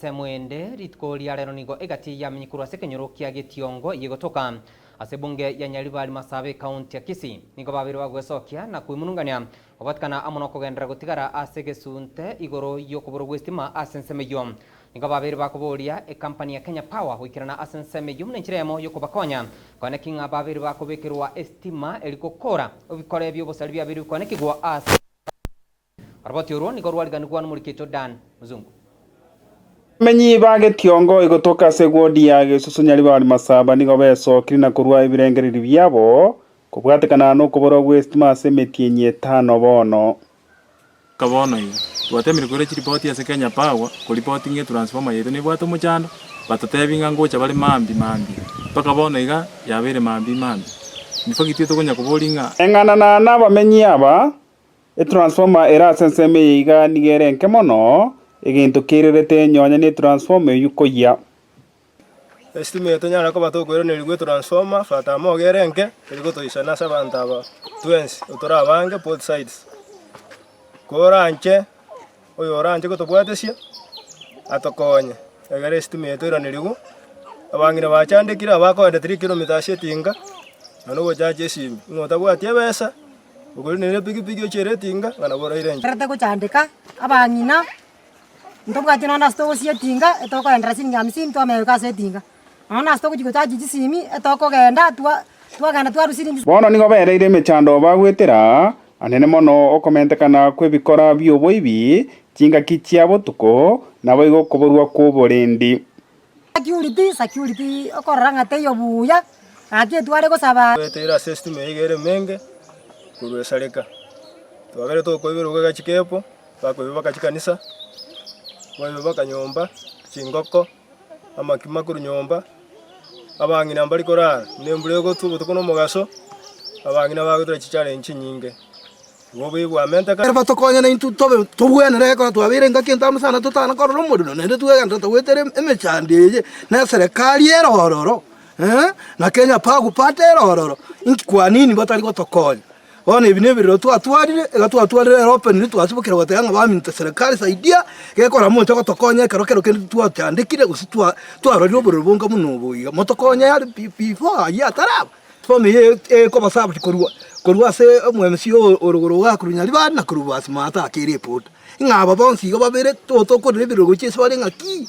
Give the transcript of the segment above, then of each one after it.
ensemo ende, rituko ria rero nigo egati yamenye korwa ase ekenyoro kia Getiongo eyio egotoka ase ebunge ya Nyaribari Masaaba ekaunti ya Kisii. Nigo babeire bagwesokia na koimurungania gobatikana amo nokogenderera gotigara ase egesunte igoro yokoborwa gw'estima ase ensemo eyio. Nigo babeire bakoboria ekampani ya Kenya Power goikerana ase ensemo eyio buna enchera eyemo yokobakonya koeneki ng'a babeire bakobekerwa estima eri gokora ebikore bi'obosari biabeire bikoenekigwa ase Oroboti orwo nigo rwariganigwa nomorikito Dan Mzungu. Abamenyi ba Getiongo egotoka ase egwodi ya Gesusu Nyaribari Masaba nigo besokire na korua ebirengererio biabo kobwatekana nokoborwa gw'estima ase emetienyi etano bono. Goika bono iga, twatemire koira chiripoti ase Kenya Power koripoti ng'a etransformer yaito nebwate omochando, batotebi ng'a ngocha bare mambia mambia, mpaka bono iga yabeire mambia mambia. In fact tokonya koboria ng'a. Eng'ana na nabamenyi aba, Etransformer ere ase ensemo eye iga nigo ere enke mono, egento kererete nonye netransformer eyio koyia. Estima eye tonyare koba tokoiranerigwa etransformer fatama iga ere enke eri gotoisana ase abanto aba twensi tore abange both sides. Koranche oyo oranche gotobwatesia atokonye egere estima eye toiranerigwe, abang'ina bachandekire abakoenda 3 kilometres ase etinga nonya ogochacha esimi, ng'a otabwati ebesa. Okoria nere epigipigi ochiere etinga, ng'a nabo oraire enchera. Torete gochandeka, abang'ina, ntobwati nonya ase togosia etinga, etokoendera chiringi hamsini twamanya goika ase etinga. Nonya ase togochia gochachi chisimi, etokogenda twa twagenda twarwa chiringi. Bono nigo bereire emechando bagwetera, anene mono okomentekana kw'ebikora bi'oboibi chingaki chia botuko, naboigo okoborwa kw'oborendi. Security, security okorora ng'a teiyo buya, gaki etware gosaba. Goetera ase estima eye iga ere emenge korwa esareka. Twabere tokoiberwa iga chikepo, bakoiba baka chikanisa, baiba baka nyomba, chingoko, amakima korwa nyomba, abang'ina mbari korara, buna embura egotwa obotuko na omogaso, abang'ina bagoetera chichallenge chinyinge. Igo obobe bwamenteka. Ekero batokonya naintwe tobe tobwenere ekero twabeire engaki entambe sana totana korora omorero naende twegenderete goetera emechando eye na eserekari ere ororo eh, na Kenya Power Party ere ororo, inki kwa nini batari gotokonya? Bono ebi nebirero twatwarire, iga twatwarire ere openly twasibokire goteba ng'a baminto serikali saidia, gekora moche gotokonya ekero kero kende twachandekire gose twa twarorire oborero bonga buna obo iga, motokonye aria before ayio ataraba. Form eye ekoba served korwa korwa ase omo-MC orogoro igaa korwa Nyaribari na korwa Basmata ake ereport. Ng'a aba bonsi iga babere totokorera ebirero gochia ase bare ng'aki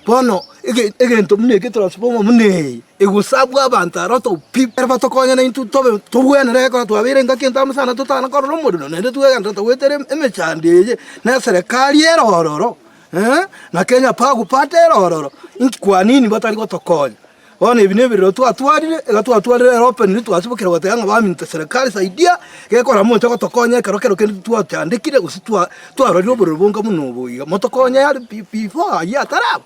bono ege egento buna eke transformer buna eye egosabwa abanto a lot of people. Ekero batokonya naintwe tobe tobwenere ekero twabeire engaki entambe sana totana korora omorero naende twegenderete goetera emechando eye na eserekari ere ororo na Kenya Power Party ere ororo inki kwa nini batari gotokonya? Bono ebi nebirero twatwarire, iga twatwarire ere openly twasibokire goteba ng'a baminto serikali saidia, gekora moche gotokonya ekero kero kende twachandekire gose twa twarorire obororo bonga buna obo iga, motokonye aria before ayio ataraba.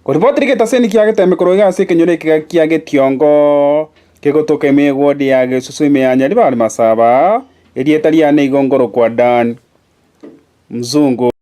Koripoti getaseni kia Getembe korwa iga ase ekenyoro ekiga kia Getiongo, kegotoka ime y'ewodi ya Gesusu ime ya Nyaribari Masaba, erieta riane igo nkorokwa Dan Mzungu.